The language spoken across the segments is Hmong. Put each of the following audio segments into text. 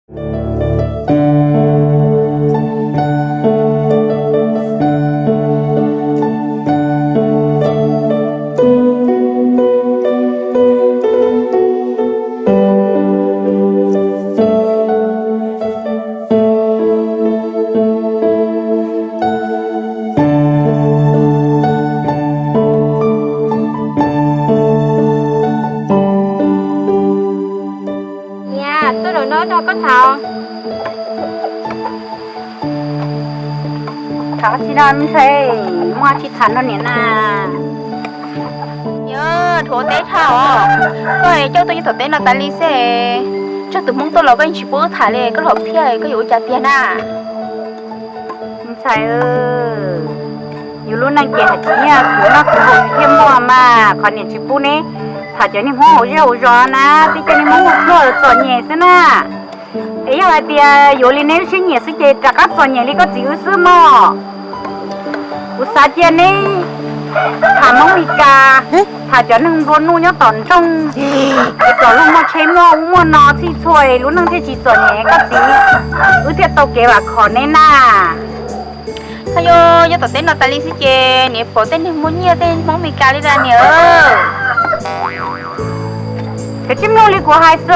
Niam, tuaj zaum no nrog koj tham. Tham tsis no ntshai, muaj tsis tham no niam na. Yog dhuav teb dhau os, koj coj tuaj nyob tom teb no tas li xwb, tsawg tus hmoob tuaj los koj yeej tsis pub wb tham li, koj los phiaj koj yuav ua cas tiag na? Ntxhais, yus lub neej ces hais tsis nyiaj, khwv noj khwv haus yus thiaj muaj mas, qhov niam tsis pub neb tham cov niag hmoob hauv zej hauv zos na, twb coj niag hmoob muaj pluag txom nyem xwb na. Es yog hais tias yuav li neb lub siab nyiam xwb ces rov qab txom nyem li koj txiv wb xwb mog. Kuv xav cia neb tham hmoob Mes Kas, tham cov neeg nplua nuj nyob tom nroog, es kom luag muaj tsheb muaj ub muaj no txhij txhua es lub neej thiaj tsis txom nyem koj txiv, wb thiaj tau kev vam khom neb na. Ho yog nyob tom teb no tas li xwb ces niam pom tej neeg muaj nyiaj tej hmoob Mes Kas li na niam. Kav tsij mloog li kuv hais xwb,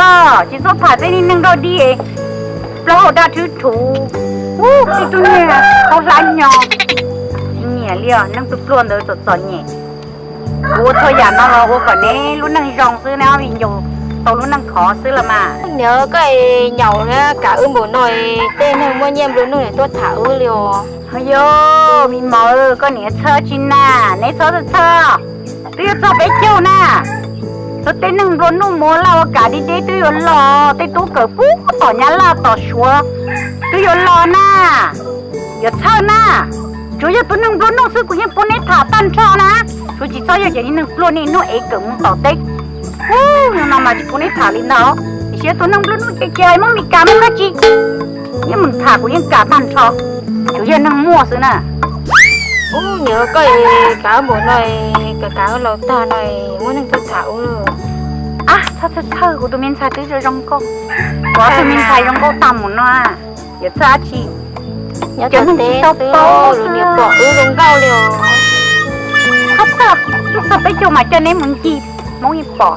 tsis txhob tham tej neeg nrog dig, plaub hau daj rhwb rhuv, ub, tib tug niag khaub hlab nyo. Tsis nyiam li os, neeg pluag pluag ntawd txom txom nyem. Kuv ua txhua yam no los ua kom neb lub neej zoo xwb, neb ob viv ncaus tau lub neej khov xwb los mas. Niam, koj nyaum thiab kav wb npaum no, tej neeg muaj nyiaj nplua nuj tuaj tham wb li os. Ho yog me mos, koj niam txhawj tsis na, neb txhob txhawj, twb yuav txog peb caug na. Txog tej neeg nplua nuj mus ua laj ua kam deb deb twb yuav los, tej tub kawm puag tom Nyab Laj tom Suav twb yuav los na. Yuav txhawj na, tsuav yog tus neeg nplua nuj xwb kuv yeej pub neb tham tag nrho na. Tsuav tsis txhob yog cov neeg pluag niaj hnub ev kawm mus tom teb. Ub, no mas tsis pub neb tham li ntawd, tiam sis tus neeg nplua nuj ces cia hais Hmoob Mes Kas me dab tsi, neb mus tham kuv yeej kam tag nrho, tsuav yog neeg muaj xwb na. Ub, niam, koj kav npaum no, kav kav laus tag no, muaj neeg tuaj tham ub. Ab, txhob txhawj txhawj, kuv tus me ntxhais twb zoo zoo nkauj, kuv tus me ntxhais zoo nkauj tag mus no, yuav txhawj dab tsi? Cov neeg tsis tau paub xwb, niam pom wb zoo nkauj li os. Txhob txhawj, txog peb caug mas coj neb mus ncig Hmoob yeej pom.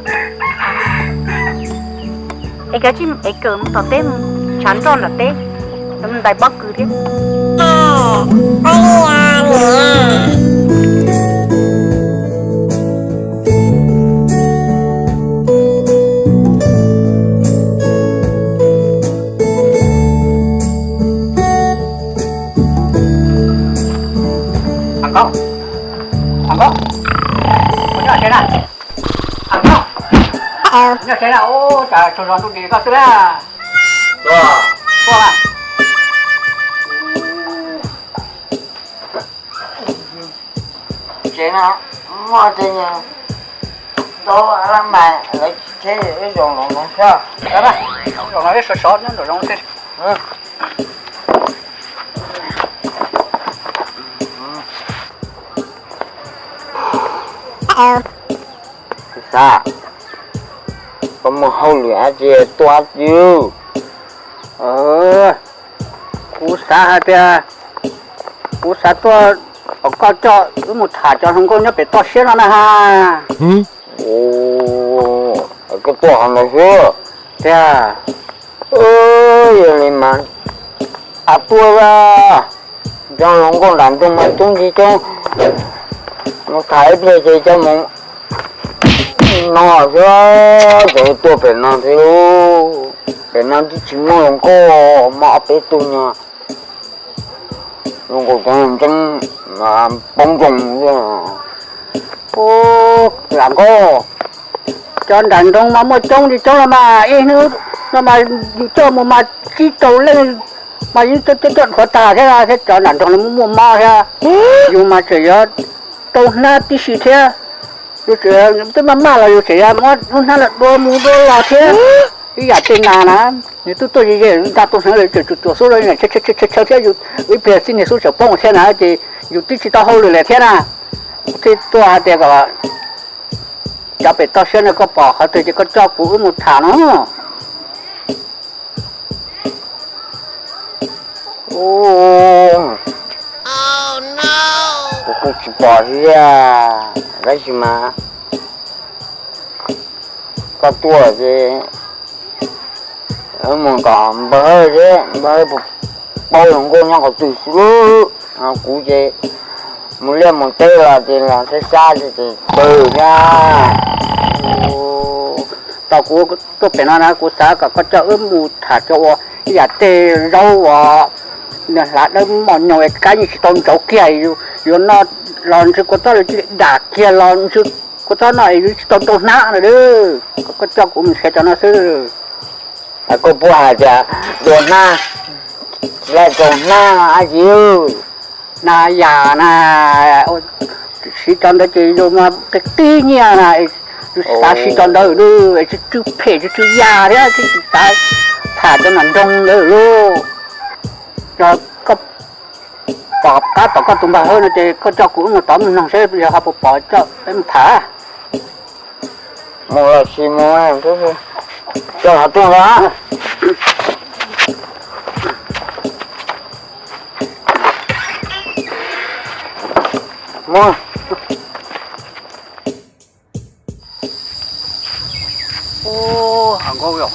Es kav tsij es kawm mus tom teb, tshav nroj nram teb, mus ntais pob kws thiab. Nkauj, Nkauj, puas nyob tsev na? Nkauj, nyob tsev na, ub, cas tsaug zog ntuj dis koj xwb na. Tuaj, tuaj. Tsev no muaj tej ntau lab mais, lawv tsis tsheb, ib zaug los no xwb. Zaum no ib sov sov nyob nraum zoov xwb. Kuv xav, koj muaj hauj lwm dab tsi tuaj dab tsi? Kuv xav hais tias, kuv xav tuaj kom koj coj wb mus tham cov hluas nkauj nyob pem toj siab no na ha. Koj tuaj qhov ntawd xwb. Tiag. Yog li mas, a tuaj, cov hluas nkauj nram nroog mas coob tsis coob, mus tham ib pliag ces coj mus no xwb, ces tuaj pem no thiab. Pem no twb tsis muaj hluas nkauj, muaj ob peb tug nyuag hluas nkauj coob ntseeb poob nroog xwb. Lam Nkauj, cov nram nroog mas muaj coob tsis coob los mas ib hnub no mas yus coj mus mas tsib rau leej mas yeej coj coj dhuav tag thiab, thiab cov nram nroog no muaj muaj mob thiab. Yus mas tseem yuav tau hnab tib si thiab. Yus tseem twb maj maj los yus tseem yuav muab lub hnab no dua mus dua los thiab. Ib yam tej nas na, nws twb tuaj ze ze ntag, tus hnab lawv tseem tsuas tsuas xub, tshaw tshaw thiab, yus ib pliag txij niag xub tseem poob thiab na, ces yus twb tsis tau hauj lwm lawm thiab na. Thiaj tuaj hais tias kom cov pem toj siab no koj pom qhov twg ces koj coj kuv wb mus tham no. Ub, kuv kuj tsis pom thiab, tab sis mas koj tuaj ces mus kom npawg Hawj seb npawg Hawj puas paub hluas nkauj nyob qhov twg xwb. Kuv ces mus liaj mus teb los ces los saib xyab ces pw thiab. Tau kuv tuaj pem no na kuv xav kom koj coj wb mus tham cov uas ib yam tej zaub uas hlav dawb mos nyoos es kab yeej tsis tau ntsauv kiag, yuav noj los ntshe kua txob lawv cia li dam kiag los ntshe kua txob no es yuav tsis tau rau hnab no. Koj coj kuv mus nrhiav cov no xwb. Koj puas hais tias dua hnab, tsis laij rau hnab dab tsi? Hnab yas na, siv cov ntawd ces yus mas qig qig nyiaj na, yus xav siv cov ntawd es tsw tsw phem tsw tsw yas thiab tsis xav tham cov nam nroog ntawd lauj. Yog koj pom qab tom koj tus npawg Hawj no ces koj coj kuv wb mus tod mus noog seb yog ho puas pom coj peb mus tham. Mus los sis mus, coj los tuaj los. Ub, hav nkauj,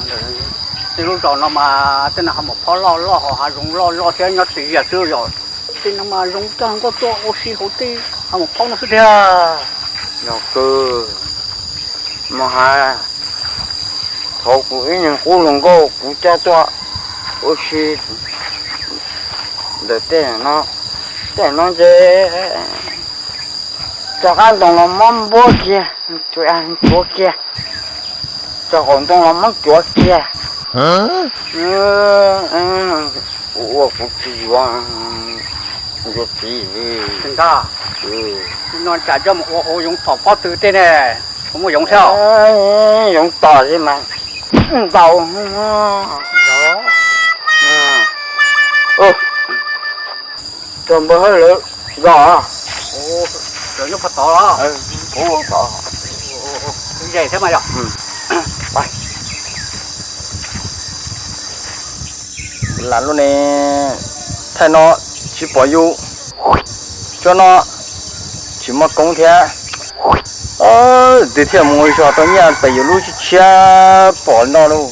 tej lub zos no mas tej no hav maum phob loj loj, ho hav zoov loj loj thiab nyob tsis zias xwb yom. Tej no mas zoo coj hluas nkauj tuaj ua si hauv tej hav maum phob no xwb tiag. Yog kawg, mus has, thov kuv ib niag qub hluas nkauj kuv coj tuaj ua si ntawm tej no, tej no ces rov qab ntoo los muab npuab kiag, cuav kiag, rau qaum ntoo los muab cuav kiag. Kuv ua kuv tsis yuav, yuav txiv li. No cas coj mus ua hauv yoov tom pob tw tej ne, kuv muaj yoov thiab. Yoov tom li mas ntau. Tau npawg Hawj lawv zos. Lawv nyob puag tod los? Kuv tod. Kuv zes thiab mas yog. Lam lub ne, thaij no tsis pom yus, tsob no tsis muaj koob thiab. Twb thiaj mus ua zog tau nyiaj pem yus lub tshiab tshiab pom li no lauj.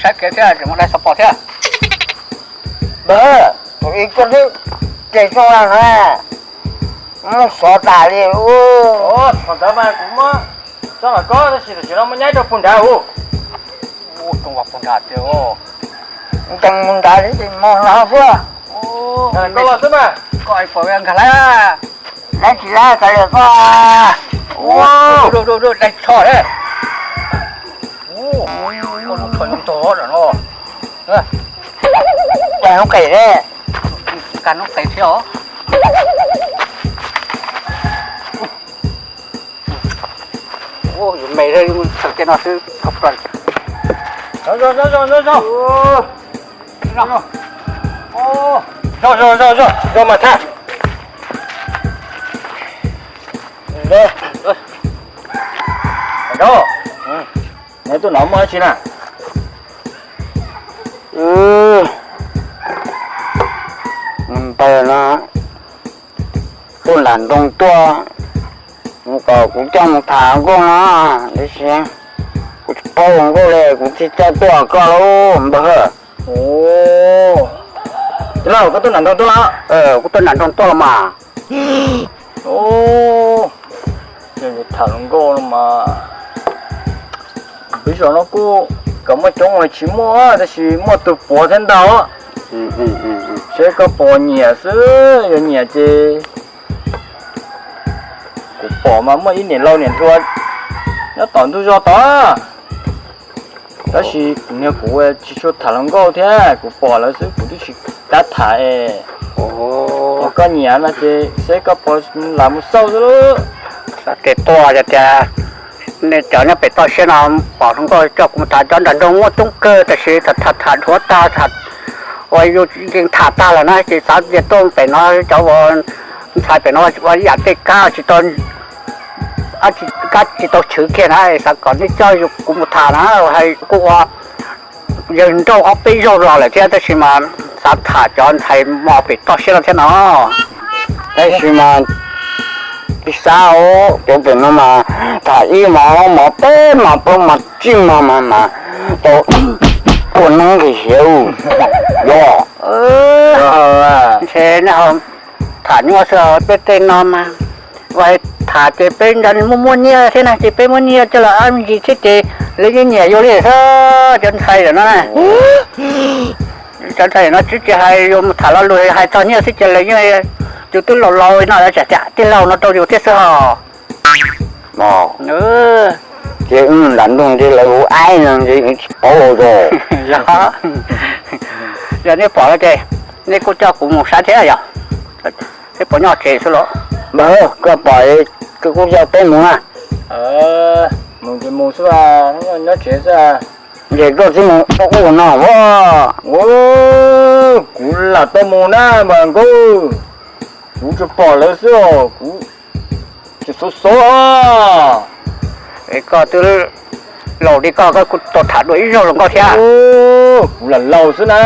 Saib kev thiab tseem muaj dai xov pom thiab. Npawg, tus ib co twb ces xyoo na, muab sov tas li. Thaum ntawd mas kuv muab tso los koj, tab sis tam sim no muab nyaib rau puag nrad ub. Ua puag nrad tiag. Ntees mus nrad li ces mus no xwb. Koj los xwb mas. Koj pom nkag lawm. Lawv tsis lawv kav liam koj. Dai tsho. Koj lub tsho nyob tog no. Nkag noob qes thiab os. Yus me thiab, txheem tej no xwb tau plaws. Zog zog zog zog zog. Zog zog zog zog zog mas thaj. Neb tuaj no muaj dab tsi na? Mus npawg no tuaj nram nroog tuaj, mus kom kuv coj mus tham nkauj no, tiam sis kuv tsis paub hluas nkauj li, kuv thiaj coj tuaj koj lauj npawg. Tij laug, koj tuaj nram nroog tuaj los? Kuv tuaj nram nroog tuaj los mas. Yog yuav tham hluas nkauj no mas, peb zos no kuj kom muaj coob los tsis muaj, tab sis muaj tus puav thiab ntau. Seb koj puas nyiam xwb, yog nyiam ces kuv pom mas muaj ib niam laus niam hluas nyob tom ntug zos tod, tab sis niag kuv tsis tshua tham hluas nkauj thiab, kuv pom lawv xwb kuv twb tsis kam tham es. Yog koj nyiam no ces seb koj puas lam mus xauj xwb. Xav tes tuaj tiag tiag. Nej cov nyob pem toj siab no pom hluas nkauj coj kuv mus tham, cov nram nroog muaj coob kawg, tab sis tham tham dhuav tag, uas yus yeej tham tag lawm na ces xav tias tuaj pem no, cov uas ntxhais pem no ua ib yam tej kab tsis tau, kab tsis tau chwv kiag na, xav kom nej coj kuv mus tham na, hais kuj ua yawg nrauj ob peb zaug los lawm thiab, tab sis mas xav tham cov ntxhais mos pem toj siab no thiab no. Tab sis mas ib sab cov pem no mas tham ib mos ob mos peb mos plaub mos tsib mos mas mas tau ua neeb nqis hiav yog. Ntshe nej ho tham nyuaj xwb, peb tej no mas ua tham ces peb nco muaj muaj nyiaj thiab na, ces peb muab nyiaj coj los ab me ntsis thiab ces lawv yeej nyiam yus li xwb, cov ntxhais lawm no na. Cov ntxhais no twb tsis hais yus mus tham lo lus, hais txog nyiaj xwb ces lawv yeej, yus twb laus laus no lawv tseem tias tij laug no rau yus thiab xwb hos. Ces wb nram nroog ces lawv hu aib no ces tsis paub los yog. Yog, yog nej pom no ces nej kuj coj kuv mus saib thiab yog, thiab puas nyob tsev xwb los? Npawg, koj pom koj kuj coj peb mus na. Mus ces mus xwb, nyob tsev xwb. Ces koj txib mus ua no as. Kuv lam tau mus na mas nkauj, kuv tsuas pom lawv xwb os, kuv tsis xov xov. Koj twb laus li koj, koj kuj tau tham dua ib zaug hluas nkauj thiab. Kuv lam laus xwb na,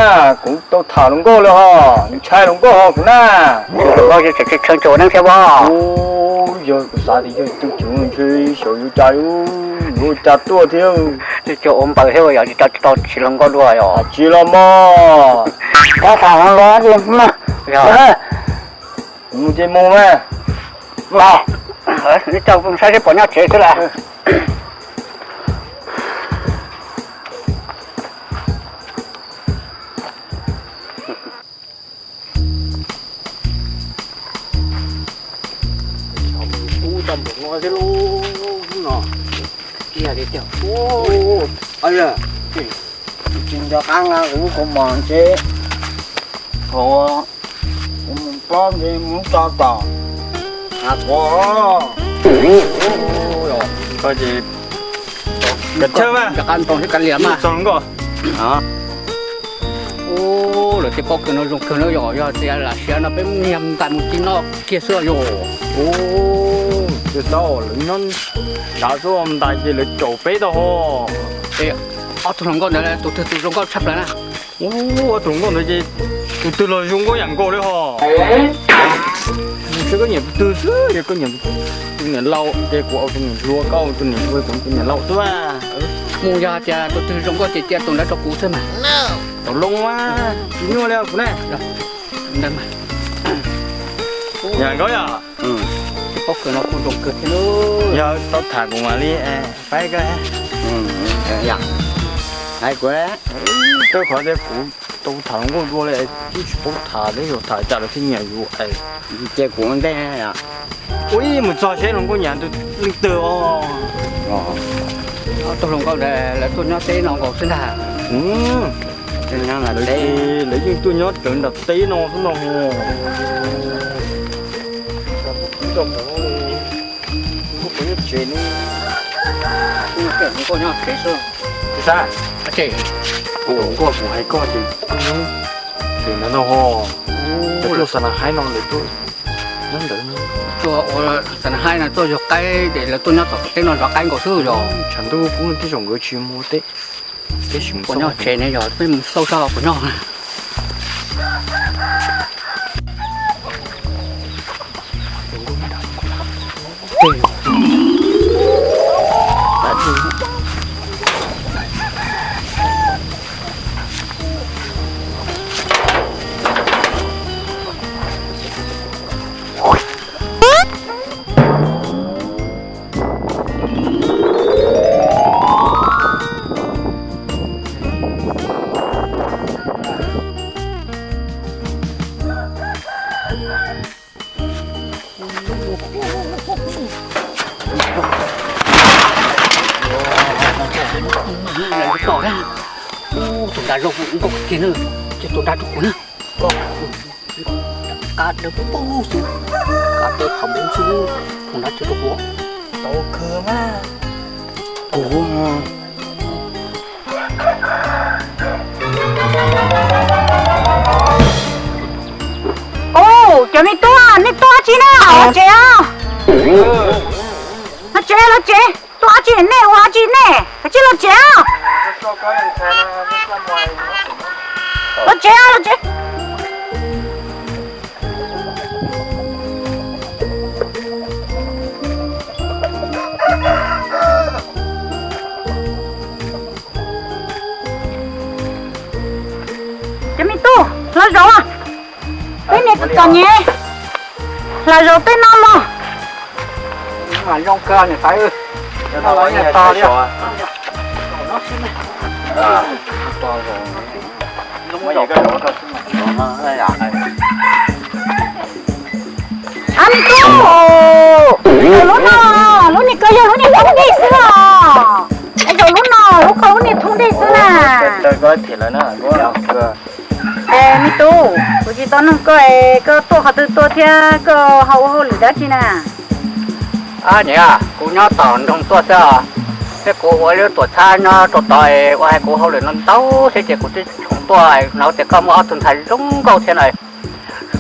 kuv tau tham hluas nkauj li hos, ntshai hluas nkauj hos kuv na. Nkauj yeej tseem tshee tshee tsaus neeb thiab as. Yog kuv xav tias yog tus cuv ntshe xyov yuav cas, yuav ua cas tuaj thiab. Tsis tau ua npaws thiab yog tsis tau tsis hluas nkauj dua yog tsis los mog. Koj tham hluas nkauj ces mus ces mus mas. Neb coj kuv saib seb puas nyob tsev xwb las. Ub, tau npaum no thiab lub no, kiag li tiag. Tsis nco qab nqa kuv kaus mom ntshe thaum kuv mus plob ntshe mus tso tom hav quav. Koj ces kawm tshawj mas, nco qab ntoo thiab kav liam mas txog nkauj. Ub, lawv tej pob kws no zoo kawg na, yog tias lam siav no peb niag ntais mus ci noj kiag xwb yog. Ub, twb tau lawv nyob nrad xwb, ntais ces lawv caum peb tau ho. Ob tug hluas nkauj ntawd tus twg tus zoo nkauj tshaj plaws na? Ub, ob tug hluas nkauj ntawd ces tus twg los zoo nkauj yam nkaus li ho. Mus saib koj nyiam tus twg xwb, yog koj nyiam tus niam laus ces kuv ua tus niam hluas, koj ua tus niam hluas, kuv tus niam laus xwb mas. Mus yog tias tus twg zoo nkauj ces cia tus ntawd rau kuv xwb mas. Tau loo mas, tsis nyuaj li kuv ne. Ntawd mas. Yam nkauj yom. Pob kws no kuj zoo kawg thiab. Yog tau tham kuv mam li pab koj. Hais kuv, rau qhov tias kuv tau tham hluas nkauj dua li, twb tsis paub tham thiab, yog tham cas lawv thiaj nyiam yus es. Ces kuv ua ntej. Ua ib mus txog seb hluas nkauj nyiam tus leej twg os. Ob tug hluas nkauj ntawd lawv tuaj nyob teb no nkaus xwb ntag. Lawv yeej tuaj nyob rawv nram teb no xwb no. Nkauj puas nyob tsev ne? Nkauj nyob tsev xwb. Xav, kuv nkauj kuv hais koj ces kuv nyob tsev ntawd no ho. Lawv tuaj Xas Nas Haib no lawv tuaj nyob ntawd. Tuaj ua Xas Nas Haib no tuaj zov qaib ces lawv tuaj nyob tom teb no zov qaib nkaus xwb yog. Tshav ntuj kub no tej zaum nkawd tsis mus teb. Peb sim mus xauj nyob tsev ne, yog peb mus xauj saib puas nyob. Tus nrad zoo nkauj kiag na, ces tus nrad rau kuv na. Qab dawb paug xwb, qab dawb qhov npoob xwb, tus nrad ces rau kuv. Tau kawg mas. Kuv. Ub, cov me tub, nej tuaj dab tsi na? Los tsev os. Los tsev, los tsev. Tuaj dab tsi nej, ua dab tsi nej? Kav tsij los tsev os. Los tsev, los tsev. Cov me tub, hla zaus. Peb niam txom txom nyem, hla zaus tej no mog. Zoo kawg niam tais. Ab, me tub, lub no, lub niag ko yog lub niag thoob dej xwb os. Es zaum lub no, lub ko lub niag thoob dej xwb na. Es me tub, kuv tsis tau nug koj es koj tuaj qhov twg tuaj thiab koj ho ua hauj lwm dab tsi na? Niam, kuv nyob tom nroog tuaj xwb os. Thiab kuv ua lub tuam txhab nyob rau tod es ua hais kuv hauj lwm no ntau thiab ces kuv twb tsis khoom tuaj, hnov tias koj muaj ob tug ntxhais zoo nkauj thiab na.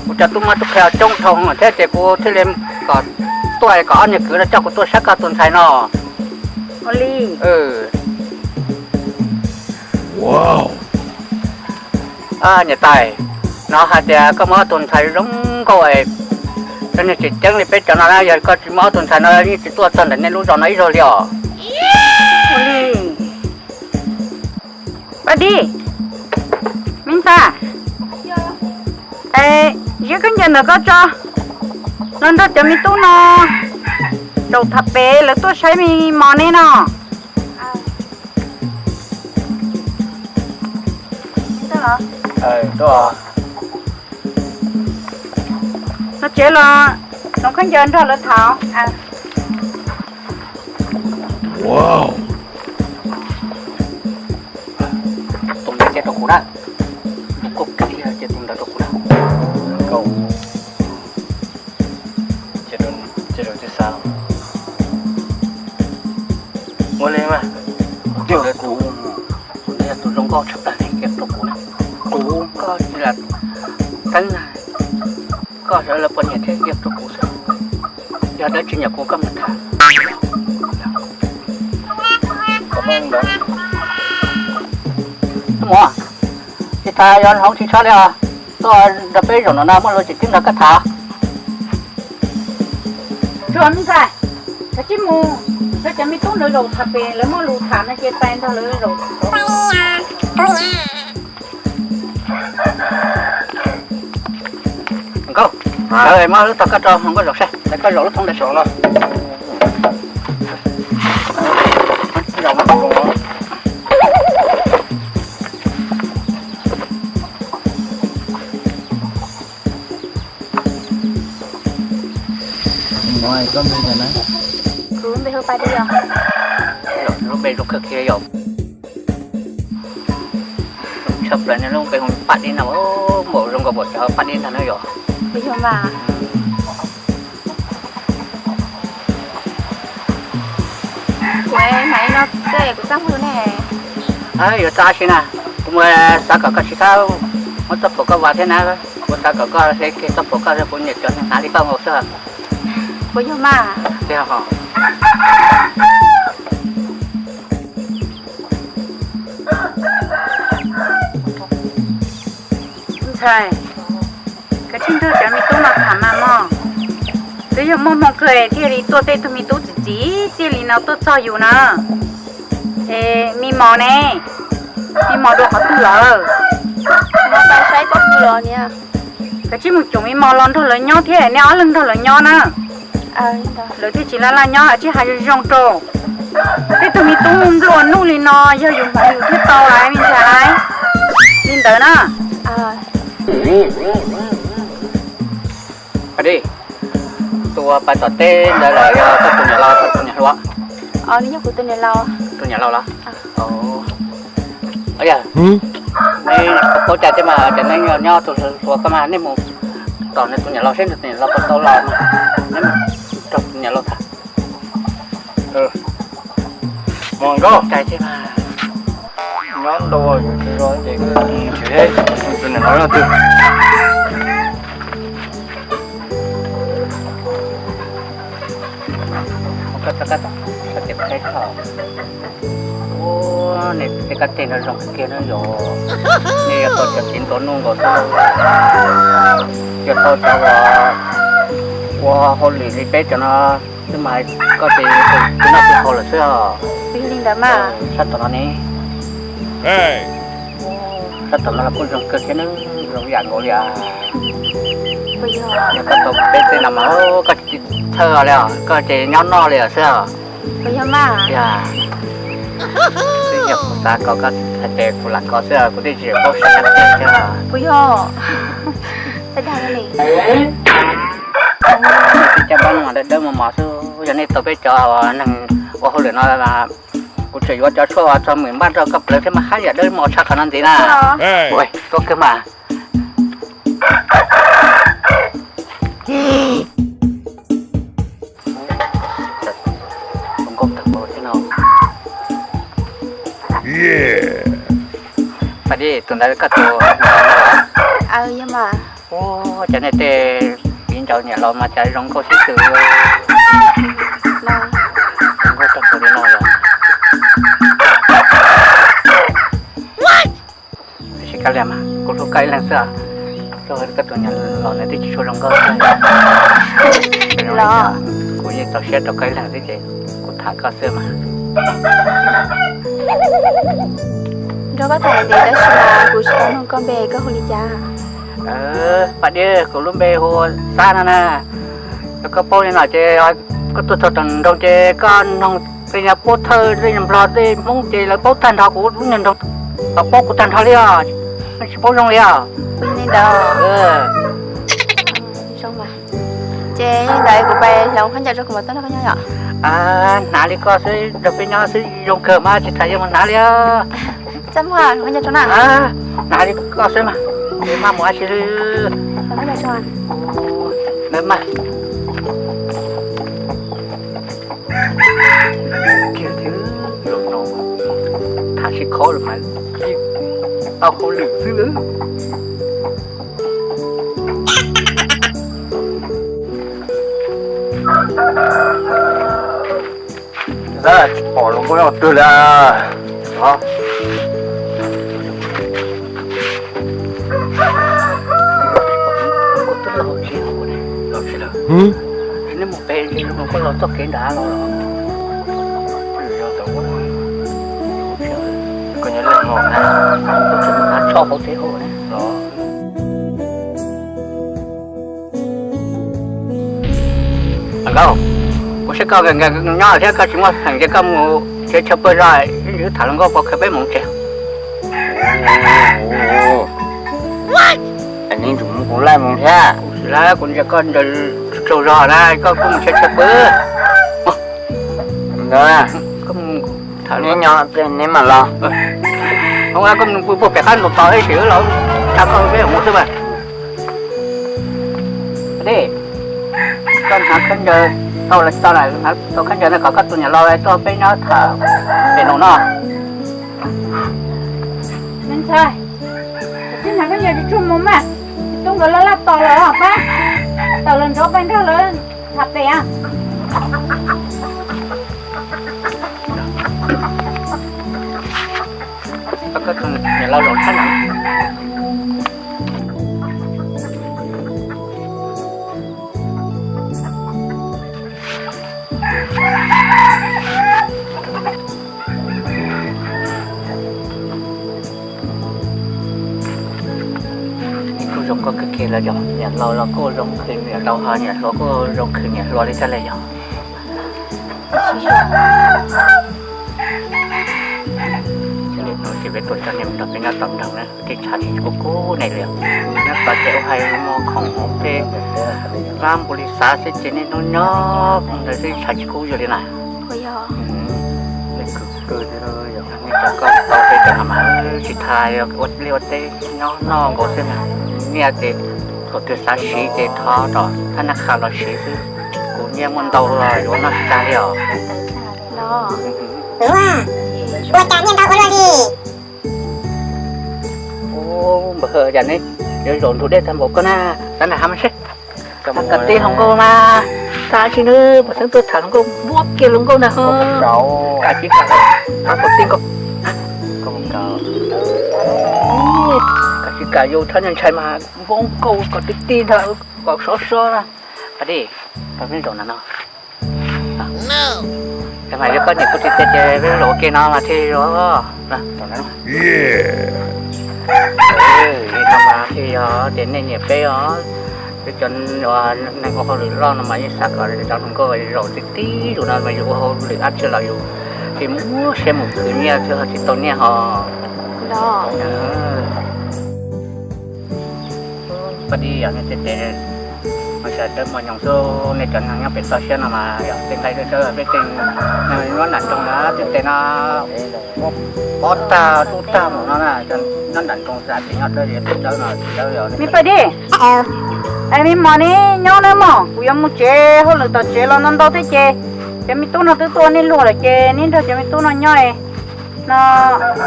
Kuv cov tub mab tub qhe coob dhau thiab ces kuv thiaj li kom tuaj kom ob niag kwv no coj kuv tuaj saib koj tus ntxhais no. Ua li. Niam tais, hnov hais tias koj muaj ob tug ntxhais zoo nkauj, cov niag tseem ceeb li peb cov no na, yog koj tsis muaj ob tug ntxhais no yeej tsis tuaj txog ntawm nej lub zos no ib zaug li os. Ua li. Paj Dib, me ntxhais, es ziab khaub ncaws ntawm koj tso, los nrog cov me tub no zaum tham pem lawv tuaj saib me mos nej no. Los tsev los, hloov khaub ncaws nrog lawv tham. Tus ntawd cia rau kuv na. Tus koj kiag cia tus ntawd rau kuv na. Cia rau tus xav. Ua li mas. Tus ntawd tus, tus ntawd yog tus zoo nkauj tshaj plaws li, cia rau kuv na. Kuv koj tsis lam teeb na. Koj sawv lawv poj niam thiab cia rau kuv xwb. Yog dab tsi nyuam qhuav koj mus tham. Mus, tsis tham yog hloov tsis tshaj li os. Tuaj nrog peb zaum no na muaj lus tsis txib nrog koj tham. Tsuas me ntxhais, kav tsij mus nrog cov me tub ntawd zaum tham pem lawv muaj lus tham no ces pais nrog lawv zaum. Nkauj, muab lub tog koj rau hloov koj zaum saib, koj zaum lub thoob ntawd saum los. Koj npe hu Paj Dib os. Lub npe zoo kawg kiag yom. Tshaj plaws niag lub npe hu Paj Dib no, npaum zoo nkaus npaum cov Paj Dib ntag na yom. Puas yog mas? Kuv hais no xwb kuv txaj muag ne. Yuav txaj si na, kuv mus xav kom koj tsis txhob muab txoj phuam koj vas thiab na. Kuv xav kom koj hle kiag txoj phuam koj, kuv nyiam cov neeg hnav li koj nkaus xwb. Puas yog mas? Ntxhais, kav tsij nrog cov me tub no tham mas mog. Twb yog muaj hmoo kawg thiaj li tuaj, tej tug me tub txim txim txiaj li no tuaj txog yus na. Es me mos ne, me mos dua qhov twg lawm? Kav tsij mus coom me mos los nrog lawv nyob thiab, nej ob leeg nrog lawv nyob na. Lawv thiaj tsis laj laj nyob, kav tsij hais zoo zoo rau. Tej tug me tub nplua nuj li no yog yus hmoov yus thiaj tau lawm me ntxhais. Li ntawd na. Paj Dib, tus uas pais tom teb ntawd los yog koj tus niam laus, koj tus niam hluas? Tus niam laus los? Yog, neb paub cai thiab mas, ces neb nyob tus hluas ko mas, nej mus tom nws tus niam laus seb nws tus niam laus puas tau los, neb mus nrog tus niam laus tham. Nkauj, cais thiab mas. Nyob ntau yus tsis zoo ces tus niam no yog twg? Ua, nej tej kab teg no zoo kawg kiag na yom. Nej yuav tau cov txiv ntuav nuj nkaus xwb, yuav tau cov uas ua hauj lwm li peb cov no xwb mas koj ces twb noj twb haus lawm xwb os. Li ntawd mas. Sab tom no ne, sab tom no los kuj zoo kawg thiab na, zoo yam nkaus li as. Yog koj tau peb txij no mas koj tsis txhawj li os, koj ces nyob noj li os xwb os. Yog mas. Yog, twb yog kuv xav kom koj hais tias kuv lam koj xwb, kuv twb tsis paub sab kab teg thiab. Puas yog? Txaj dag li. Caj npab no mas dawb dawb mos mos xwb, yog nej tau peb cov neeg ua hauj lwm no, kuv tseem yuav cov tshuaj uas txog mwm npaj rau koj plawv thiab mas haj yam dawb mos tshaj qhov no ntxiv na. Ua, tuaj kawg mas. Nkauj tag npaum thiab no. Paj Dib, tus ntawd koj tus. Yog mas. Ua, cas nej tej viv ncaus niam laus mas cas zoo nkauj sib tw. Zoo nkauj tag npaum li no los. Tiam sis kab liam mas kuv hlub koj ib leeg xwb. Koj tus niam laus nws twb tsis tshua zoo nkauj thiab. Kuv yeej txaus siab rau koj ib leeg xwb ces kuv tham koj xwb mas. Nrog koj tham ntev tab sis mas kuv tsis tau nug koj npe, koj hu li cas? Paj Dib, kuv lub npe hu Xab no na. Yog koj paub li no ces koj tuaj txog tom nroog ces koj noog tej nyuag pov thawj tej nyuag nplog tej hmoob ces lawv paub tag nrho kuv lub nyuag nroog, lawv paub kuv tag nrho li os. Tsis paub zoo li os. Li ntawd. Ces li ntawd kuv pais hloov khaub ncaws rau kuv mam tuaj nrog koj nyob yom. Hnav li koj xwb nrog peb nyob xwb zoo kawg mas tsis tas yeej mus hnav li. Txaj muag, hnav li koj xwb mas, maj mus dab tsi li. Mas kiag thiab, zaum no tham sib khov lawm mas tau hauj lwm xwb lawm. Tsis pom hluas nkauj nyob twg li. Nej mus pem hluas nkauj los txoj kev nrad los. Koj nyob leej no na, koj tseem mus hnav tsho hauv tsev hauv na. Nkauj, kuv saib koj nyob thiab koj tsis muaj theem ces koj mus tsev chaw pw zog, wb tham hluas nkauj puas khaws peb mus tsev. Neb tsum mus kuv laij mus thiab. Kuv tsis laij, kuv ntsia koj ntsaws tsaug zog na, koj kuj mus tsev chaw pw. Ntawd, neb nyob neb mam los. Koj mus pw puag pem qab ntus tos ib sim los tsa koj peb mus xwb mas. Dej, koj hnav khaub ncaws tau los tsis tau na, hnav tau khaub ncaws no kom koj tus niam laus tuaj peb nyob tham pem no no. Me ntxhais, tsis hnav khaub ncaws tsis tshua mus mas, tub nkawd lawv laj tos lawm pab, tawm los nrov pab nrog lawv tham pem. Koj tus niam laus zoo tshaj na. Kuj zoo nkauj kawg kiag li yom, niam laus los kuj zoo khwv niam laus, ho niam hluas kuj zoo khwv niam hluas li thiab li yom. Ces peb tuaj tso nej mus nrog peb nyob tom nroog na, tej tshav tsis kub kub ne li. Nyob tod ces ua hais muag khoom hauv tej hlab npua li xav xwb ces nej nyob nyob ntawd xwb tshav tsis kub yus li na. Nej cov koj tau peb cov no mas tsis tas ua liaj ua teb nyob noj nkaus xwb na. Nyiaj ces thaum twg xav siv ces thov tom thab nab qha los siv xwb. Kuv nyiaj muaj ntau los yuav noj tsis tag li os. Ua cas niag ntawd ua luaj li? Ub, npawg, cas neb yuav zaum ntug dej tag npaum koj na, sab nram hav mas seb. Kom tib hluas nkauj mas, tag tsis nws pom xeeb tuaj tham hluas nkauj npuab kiag hluas nkauj ntag. Kav tsis kam, kav kom tib nkauj. Kav tsis kam yus thab ntshai mas npuab nkauj kom tib tib ntag, kom sov sov na. Pas dej, pas peb zaum na no. Ces mas yog koj nyiam kuv tsis tiag ces peb zaum ua ke no mas thiaj zoo. Li no mas thiaj yog tias nej nyiam peb os. Peb cov neeg ua hauj lwm loj no mas yeej xav kom cov hluas nkauj zaum tib tib zaum no mas yus ua hauj lwm dab tsi los yus tsis muaj siab mus khwv nyiaj thiab ho tsis tau nyiaj ho. Pab dib yog nej tej tes mas sawv daws muaj nyoos xwb, nej cov neeg nyob pem toj siab no mas yog tej nqaij dawb dawb peb tej nyob nram nroog na, tej tes no pob tag dub tag mus no na, nyob nram nroog xav tias nyob dawb, tej dawb no tsis dawb li. Me Paj Dib, me mos ne, nyob nawb mog, kuv yuav mus tsev, hauj lwm tom tsev los ntau ntau thiab ces cov me tub no twb tuaj ua nej luag lawm ces neb nrog cov me tub no nyob no,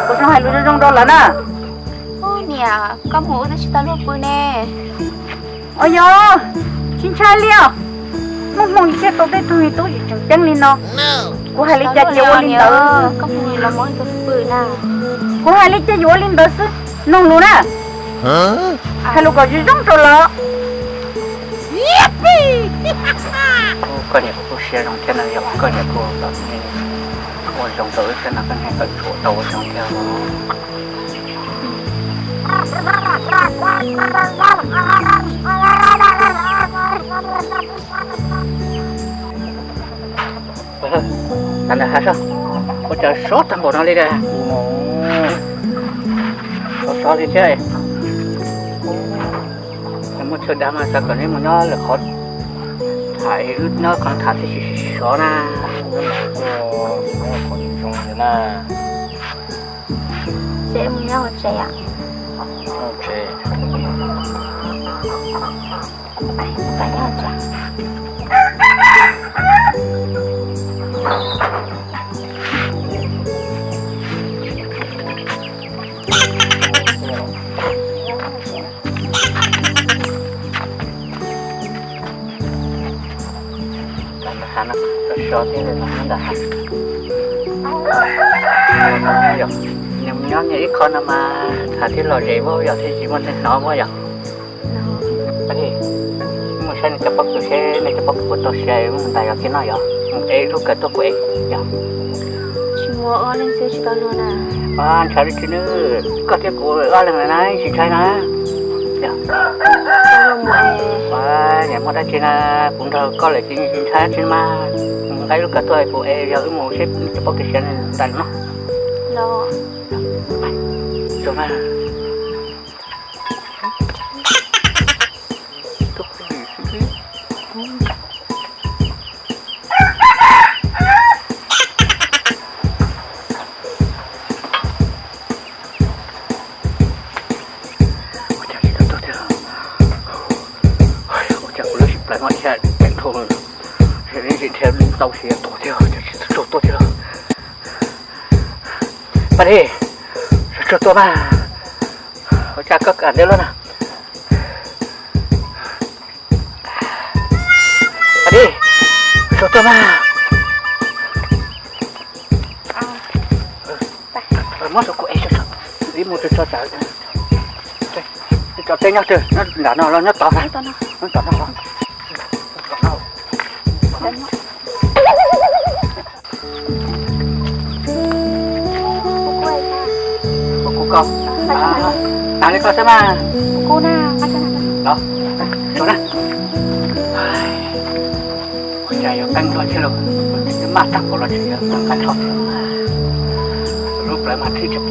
kuv zoo hais lus zoo zoo rau lawv na. Niam, koj mus wb twb tsis tau luag pw ne. Os yog, tsis ntshai li os. Muaj hmoo thiaj tau tej tug me tub tseem ceeb li no. Kuv hais li cas ces ua li ntawd. Kuv hais li cas yuav ua li ntawd xwb, mloog lus na. Hais lus kom zoo zoo rau lawv. Koj niam kuv siab zoo thiab na, yog koj niam kuv ua zoo rau wb thiab no koj niam tawm tshuav tau ua zoo thiab. Ntawm hav sab, ua cas sov tag npaum no li da. Sov sov li thiab. Muaj chaw dav mas xav kom neb mus nyob lwm qhov, tham wb nyob qhov tham thiaj tsis sov na. Seb mus nyob hauv tsev. Ntawm hav no sov thiab, ntawm hav. Nws nyob nyias ib qho no mas tham thiaj lom zem, yog thiaj tsis muaj neeg hnov yog. Mus saib nej cov pob kws seb nej cov pob kws puas tau siav, mus ntais yog thiaj noj yog, mus ev lub kawm tuaj kuv ev yog. Ntshai li tsis nws, koj thiab kuv ob leeg na tsis ntshai na. Niam muaj dab tsi na, kuv nrog koj lawm tsis ntshai dab tsi mas. Nqa ib lub kawm tuaj kuv ev yog wb mus seb nej cov pob kws siav ntais no. Ua cas tsis tau tuag thiab? Ua cas kuv lub sij plaws no dhia ceev dhau, tsis dhia tau tsis tuag thiab, cas tsis tau tuag thiab. Paj Dib, tsuag tsuag tuaj mas. Ua cas koj kam ntej lawm na? Paj Dib, tsuag tuaj mas. Muab rau kuv ev, ib mus tso tsam. Cov teb nyob twg, nyob nram no los nyob tod? Nyob tom no los. Kuv koj, tas li koj xwb mas. Los, los na. Ua cas yuav qeeb luaj thiab lauj, twb maj tag npaum los tseem yuav qab tho thiab. Lub plawv mas thwj tseem.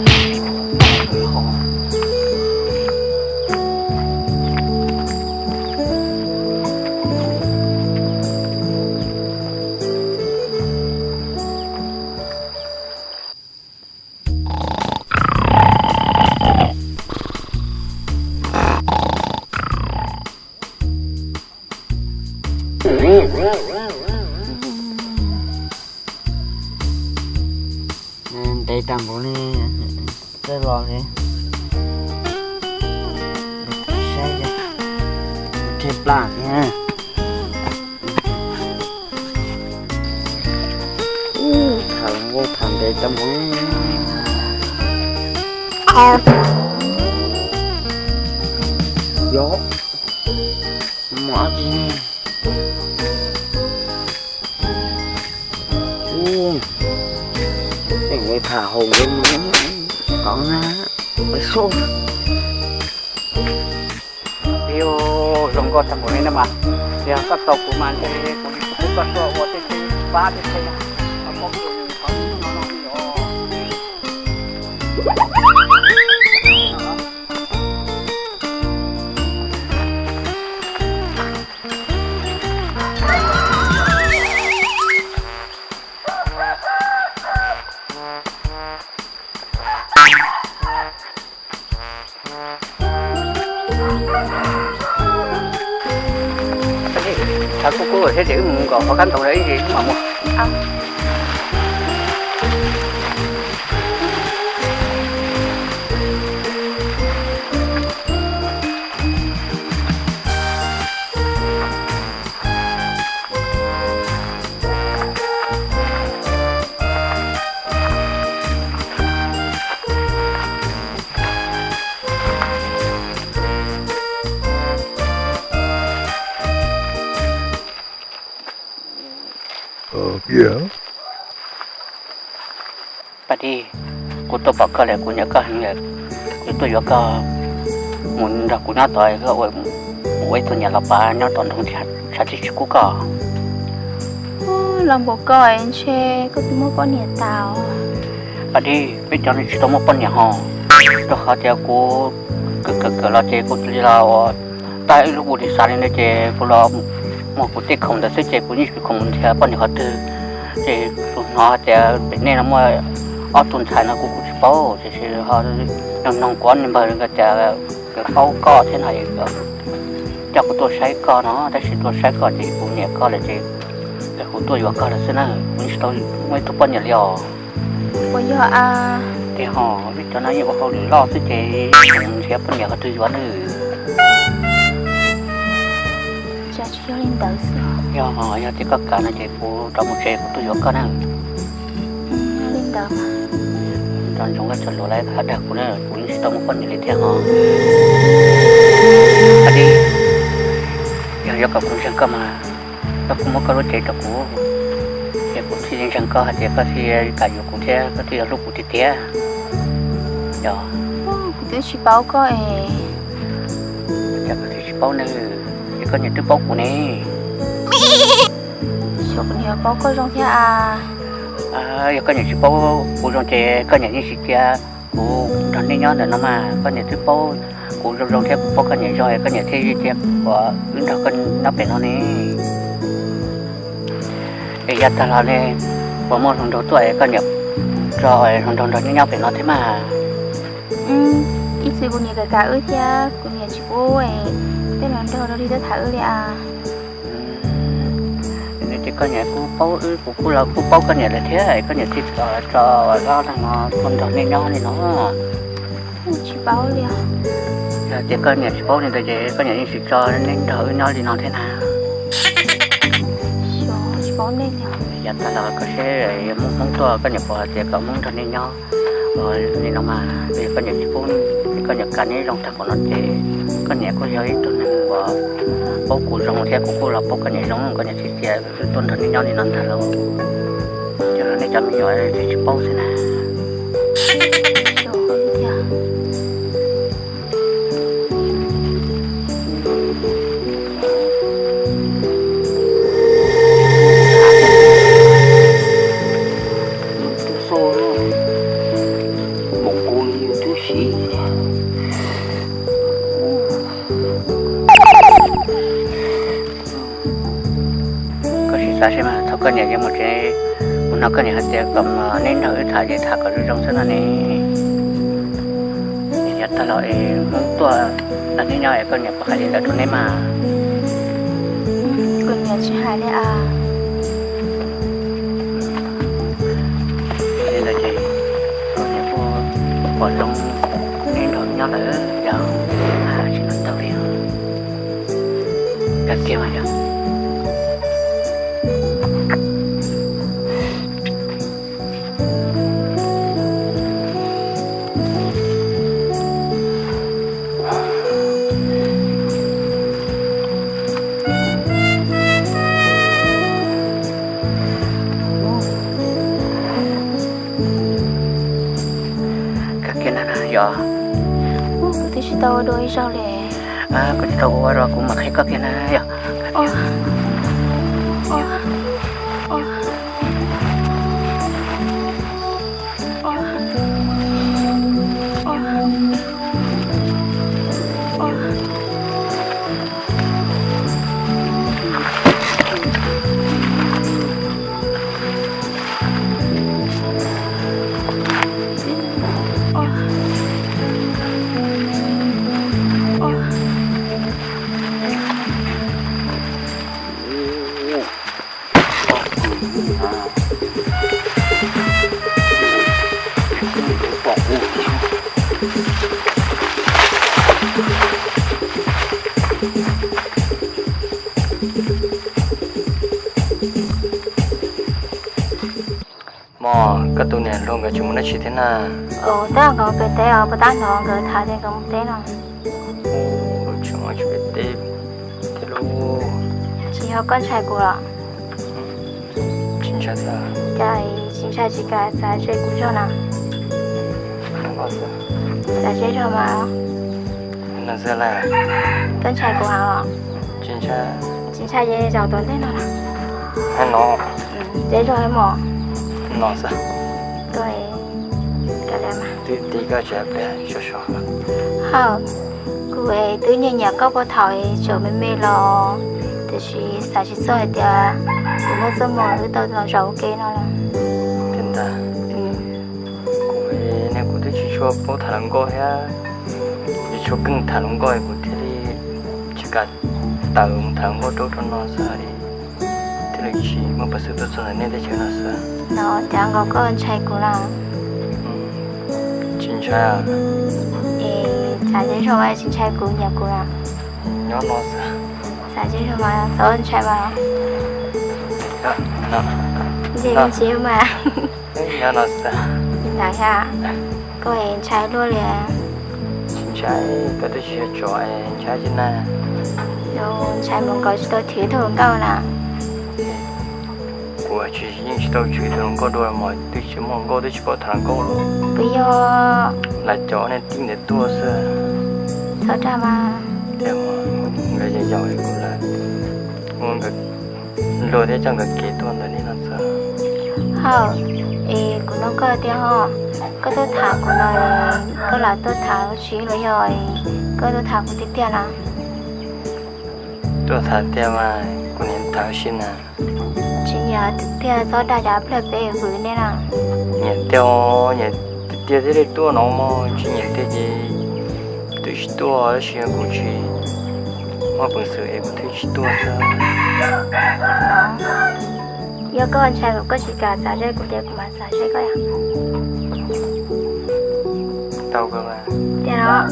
Ntev tag npaum. Tej los li, saib, kuv thiaj plam thiab. Tham hluas nkauj tham ntev tau mus. Yog muaj dab tsi ne? Ub, tej nkawd tham hluas nkauj mus qhov na, ua soj. Ib, zoo nkauj tag npaum li no mas, yog koj tau kuv mas ntshe kuv, kuv koj tuaj ua tej teb pab tej teb, qhov no no os. Tshav kub kub thiab ces wb mus nkaum qhov qab ntoo ib ntsis wb mam mus. Paj Dij, kuv tuaj pom koj lawm kuv nyiam koj heev lawm. Kuv tuaj yuav koj mus nrog kuv nyob tod, koj ua ib tug niam laus pav nyob tom nroog tshav tsis tsis kub koj. Los npaum koj ntshe koj twb muaj poj niam tas. Paj Dij, peb cov no tsis tau muaj poj niam hos, rau qhov tias kuv kawm kawm kawm los ces kuv cia li los ua tag ib lub ua li xav li no ces kuv los muag kuv tej khoom ntawd xwb ces kuv yeej tsis khoom nrhiav poj niam qhov twg. Ces kuv hnov tias pem nej no muaj ob tug ntxhais no kuv kuj tsis paub, tiam sis ho noog noog kuv ob niag npawg nkawd tias nkawd paub koj thiab no, coj kuv tuaj saib koj no, tab sis tuaj saib koj ces kuv nyiam koj lawm ces kuv tuaj yuav koj lawm xwb na, kuv yeej tsis tau muaj ib tug poj niam li os. Puas yog a? Tiag hos, peb cov no yeej ua hauj lwm loj xwb ces tseem nrhiav poj niam qhov twg yuav ne. Cas tsis yog li ntawd xwb. Yog, yog tias koj kam no ces kuv rov mus tsev kuv tuaj yuav koj na. Li ntawd. Nco ntsoov koj cov lus lawv hais dag kuv na, kuv yeej tsis tau muaj poj niam li thiab hos. Paj Dij, yog yuav kom kuv ntseeg koj mas koj kuj muab koj lub cev rau kuv, ces kuv thiaj li ntseeg koj hais tias koj thiaj kam yuav kuv thiab koj thiaj yog hlub kuv tiag tiag. Yog. Kuv twb tsis paub koj es. Cas koj thiaj tsis paub ne? Es koj niam twb paub kuv ne. Xyov kuv niam paub koj zoo thiab a. Yog koj niam tsis paub kuv zoo ces koj niam yeej tsis cia kuv nrog nej nyob ntawm no mas, koj niam twb paub kuv zoo zoo thiab kuv paub koj niam zoo es koj niam thiaj li cia kuv wb nrog koj nyob pem no ne. Es yav tag los ne, puas muaj hluas nraug tuaj es koj niam tso hluas nraug nrog nej nyob pem no thiab mas? Ib txwm kuv niam kam kam wb thiab kuv niam tsis pub tej hluas nraug rau li tuaj tham wb li as. Nws tias koj niam kuj paub wb, kuv kuj los kuj paub koj niam lawm thiab, koj niam thiaj tso zab no tuaj nrog nej nyob li no. Tsis paub li os. Yog tias koj niam tsis paub li ntawd ces koj niam yeej tsis tso nej nrog wb nyob li no thiab na. Xyov, tsis paub nej li os. Yav tag los koj seb yog muaj Hmoob tuaj koj niam puas hais tias kom Hmoob nrog nej nyob li no mas, yog koj niam tsis pub, koj niam kam nej zoo tag npaum no ces koj niam kuj yog ib tug neeg uas paub kuv zoo thiab kuv kuj los paub koj niam zoo, koj niam txiv tias wb tuaj nrog nej nyob li no ntag lauj. Yog nej cov me nyuam tsis paub xwb na. Tus xo, mus kuv li yus twb siv. Koj sim xav seb mas thaum koj niam yuav mus tsev, mus no koj niam hais tias kom neb nrog wb tham ces tham kom zoo zoo xwb no ne. Yav tag los es Hmoob tuaj nrog neb nyob es koj niam puas hais li ntawd rau neb mas? Kuv niam tsis hais li as. Li ntawd ces koj niam kuj Loo neb nrog nyob lawm yog tsis los tau li. Kab kiag mas yog. Kab kiag na yog. Kuv twb tsis tau ua dua ib zaug li. Koj tsis tau ua los kuv mam qhia koj kiag na yog. Mog, koj tus niam hluas nkawd tsis mus dab tsi thiab na? Tab nkawd pem teb os, puas tab hnov nkawd tham tias nkawd mus teb no. Tsis mus pem teb thiab lauj. Tsis yog koj ntshai kuv los? Tsis ntshai thiab. Cas tsis ntshai tsis kam txav ze kuv zog na? Txav ze zog mas. Koj ntshai kuv heev los? Tsis ntshai. Tsis ntshai ces zaum tom ntej no na. Hais no. Ze zog mog. No xwb. Koj, twb tib koj tsev pem so so. Hawm, kuv twb nyiam nyiam koj puag thaum tseem me me los, tiam sis xav tsis txog hais tias kuv muaj txoj hmoo wb tau los zaum ua ke no lawm. Tiag ntag. Kuv ne kuv twb tsis tshua paub tham hluas nkauj thiab, tsis tshua keej tham hluas nkauj kuv thiaj li tsis kam tawm mus tham hluas nkauj rau rau no xwb li. Thiaj li tsis muaj peev xwm tuaj txog ntawm nej teb chaws no xwb. No cas nkaus koj ntshai kuv na? Tsis ntshai. Es txav ze zog mas tsis ntshai kuv nyiam kuv na? Nyob no xwb. Txav ze zog mas txhob ntshai mas. Ntshe tsis mas. Nyob no xwb. Ntawd thiab. Koj es ntshai luaj li. Tsis ntshai, koj twb tsis yog tsov es ntshai tsis na. Ntshai mus nkaus tsis tau chwv tus hluas nkauj na. Kuv tsis, yeej tsis tau chwv tus hluas nkauj dua mas twb tsis muaj hluas nkauj twb tsis paub tham hluas nkauj los. Puas yog? Lawv cov nej tib ntawd tuaj xwb. Txhob dag mas. Nkawd yog yaum kuv lawm, ua nkawd luag thiab coj nkawd kev tuaj ntawm nej no xwb. Hawm, es kuv nug koj tiag ho, koj tuaj tham kuv no, koj lam tuaj tham lub tsis los yog koj tuaj tham kuv tiag tiag na? Tuaj tham tiag mas, kuv niam tham ua si na. Tsis nyiam tiag txhob dag cov plag peb vwm nej na. Nyiam tiag, nyiam tiag tiag thiaj li tuaj no mog, tsis nyiam tiag ces twb tsis tuaj, tab sis kuv tsis muaj peev xwm es kuv thiaj tsis tuaj xwb. Yog koj ntshai kuv, koj tsis kam txav ze kuv ces kuv mam txav ze koj. Tau kawg mas. Tiag los?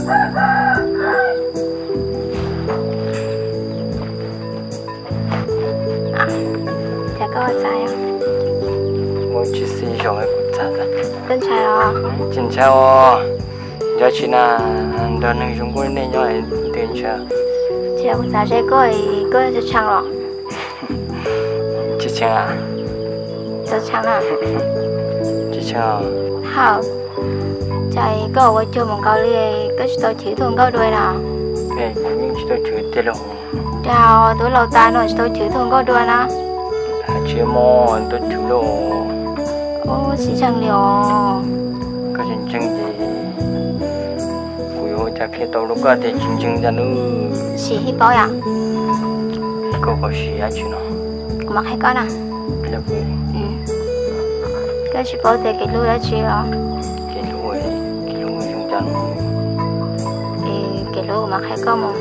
Cas koj txav os? Muaj tsis xis zaum kuv txav tag. Koj ntshai los? Tsis ntshai os. Nco tsis na, nrog neeg zoo nkauj nej nyob twg ntshai. Ces kuv txav ze koj, koj tshee los? Tsis tshee. Tsis tshee na. Tsis tshee. Hawm, cas koj ua cuag mus nkaus li, koj tsis tau chwv tus hluas nkauj dua na? Kuv yeej tsis tau chwv tiag li. Cas twb laus tas no tsis tau chwv tus hluas nkauj dua na? Hais tsis muaj tau chwv li. Ub, tsis ntseeg li os. Koj tsis ntseeg ces kuv yuav ua cas qhia tau rau koj tias tsis ntseeg ntag nawb. Sim ib paub yom. Koj kom sim dab tsi no? Kuv mam qhia koj na. Koj tsis paub tias kev hlub dab tsi los? Kev hlub, kev hlub zoo cas no? Kev hlub kuv mam qhia koj mus.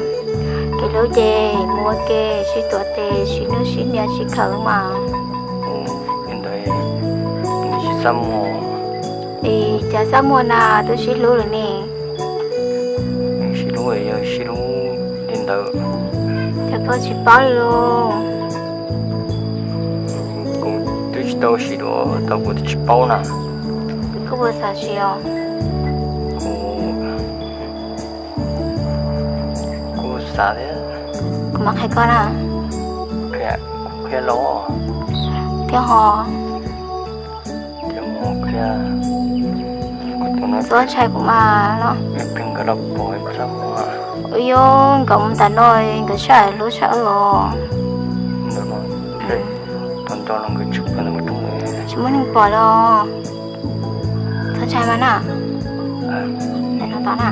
Kev hlub ces mus ua ke, sib tuav tes, sib hlub sib hnia, sib khaws mas. Li ntawd tsis txaj muag. Es cas xav muaj na, twb sib hlub lawm ne. Sib hlub yog sib hlub li ntawd. Cas koj tsis paub li los? Kuv twb tsis tau sim dua tau kuv twb tsis paub na. Koj puas xav sim os? Kuv, kuv xav thiab. Kuv mam qhia koj na. Qhia, qhia los. Thiab ho. Thiab ho qhia. Txhob ntshai kuv mas los. Nkawd los pom txhob ua. Ua yog nkawd mus tas no nkawd saj hlub saj wb os. Ntawm no, tos nco los nkawd tsis pom ntawm rooj. Tsis muaj neeg pom los. Txhob ntshai mas na. Tos na.